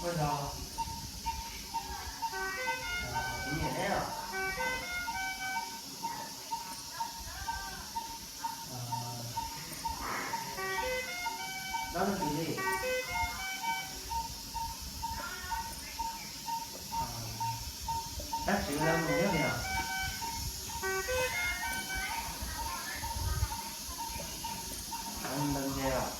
Ua zog. Tus niam neb os. Dab leej twg li? Dab tsi los mus nyob li os? Ntawd ntses os.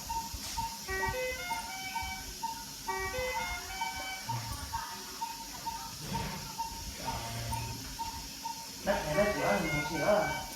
Dab tsi dab tsi os, mus tsis os.